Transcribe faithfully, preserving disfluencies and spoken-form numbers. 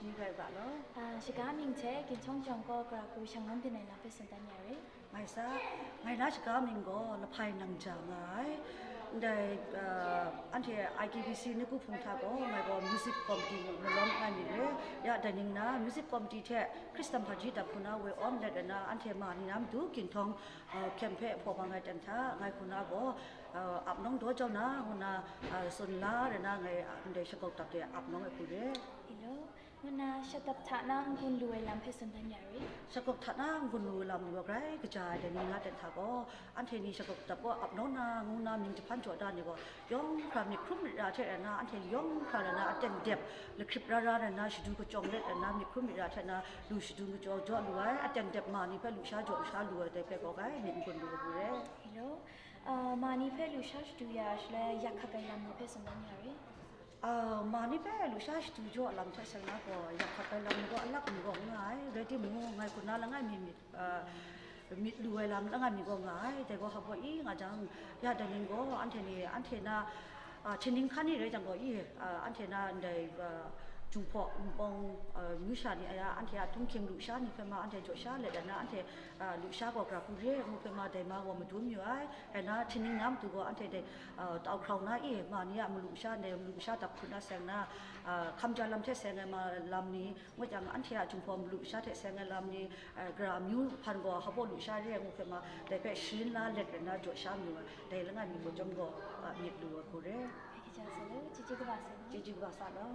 Ni rai ga law. Ah, shaga mying hte ginhtung jawng gaw gara hku shanglawm byin ai lam hpe tsun dan ya re. Ngai sa, ngai na shaga mying gaw Lahpai Nang Ja nga ai. Ndai, ah, anhte I K B C Nawku Hpung hta gaw ngai gaw music committee malawng nga myit re. Ya, dai ning na music committee hte Hkristan hpaji dap hku na woi awm let ai na anhte ma ni na matu ginhtung, ah, hkyen hpe hpaw bang ai ten hta ngai hku na gaw, ah, ap nawng daw jau na ngu na, ah, tsun la re na ngai, ah, ndai shakaut dap de ap nawng ai hku re. Ilo, ngu na shadap hta na n-gun lu ai lam hpe tsun dan ya re. Shakaut hta na n-gun lu ai lam ni gaw grai kaja ai dai ni na ten hta gaw, anhte ni shakaut dap gaw ap nawng na ngu na mying jahpan jaw da ni gaw, yawng hkra myit hkrum myit ra hte rai na, anhte yawng hkra rai na, aten dep lahkrip ra ra rai na, shadu kachyawng let rai na, myit hkrum myit ra hte na, lu shadu kachyawng jaw lu ai, aten dep ma ni hpe lusha jaw sha lu ai, dai hpe gaw grai myit n-gun lu ai hku re. Hello, ah, ma ni hpe lusha shadu ya shaloi, yak hkak ai lam ni hpe tsun dan ya re. Ah, ma ni hpe lusha shadu jaw lam hte seng na gaw, yak hkak ai lam ni gaw alak ni gaw n nga ai, rai timung, ngai hku na langai mi myit, ah, myit lu ai lam langai mi gaw nga ai, dai gaw hpa gaw i nga jang, ya dai ning gaw, anhte ni, anhte na, ah, htingning hkan ni rai jang gaw i, ah, anhte na ndai, ah, Jinghpaw Wunpawng, ah, myu sha ni a ya, anhte a htunghking lusha ni hpe ma, anhte jaw sha let ai na, anhte, ah, lusha gaw gara hku re ai ngu hpe ma, dai ma gaw madun yu ai. Rai na, htingning na matu gaw anhte dai, ah, tau hkrau na i, ma ni a malu sha, ndai malu sha dap hkut na seng na, ah, hkam ja lam hte seng ai ma lam ni, ngut yang anhte a Jinghpaw malu sha hte seng ai lam ni, ah, gara amyu hpan gaw hpa baw lusha re ai ngu hpe ma, dai hpe sharin la let rai na jaw sha mayu ai, dai langai mi gaw chyawm gaw, ah, myit lu ai hku re. Ai kaja sa lu, chyeju kaba sa lu. Chyeju kaba sa lu.